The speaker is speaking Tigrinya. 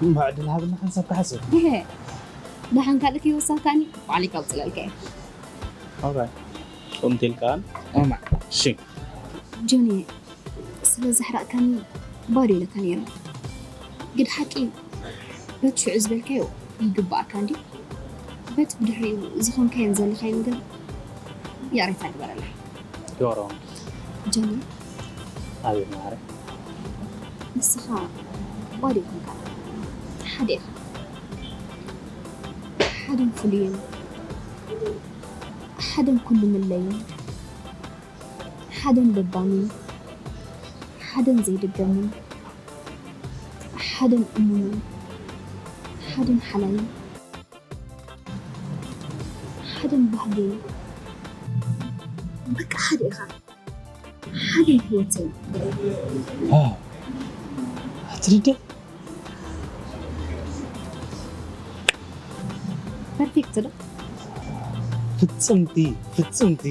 እሞ ዕድል ሃብና ሓንሳብ ክሓስብ። ይሄ ደሓን ካልእ ከይወሳካኒ ባዕለይ ከብፅለልካ እየ። ኦራይ። ከምቲ ኢልካን። ኦማ። እሺ። ጆኒ፣ ስለ ዘሕረቕካኒ ባዶ ኢለካ ነይረ። ግድ ሓቂ በቲ ሽዑ ዝበልካዮ ይግባኣካ እንዲ፣ በቲ ብድሕሪኡ ዝኾንካዮን ዘለኻዮን ግን ይቕሬታ ግበረለይ። ዮሮም። ጆኒ፣ ኣቤት ማዕረ። ንስኻ ባዶ ይኮንካ፣ ሓደ ኢኻ። ሓደን ፍሉይን፣ ሓደን ኩሉ ምለይን፣ ሓደን ለባምን፣ ሓደን ዘይድገምን፣ ሓደን እሙንን፣ ሓደን ሓላይን፣ ሓደን ባህገይን። በቃ ሓደ ኢኻ። ሓደን ህይወተይ። ዋው። ኣትርደ። ፐርፌክት ዶ? ፍጽምቲ፣ ፍጽምቲ።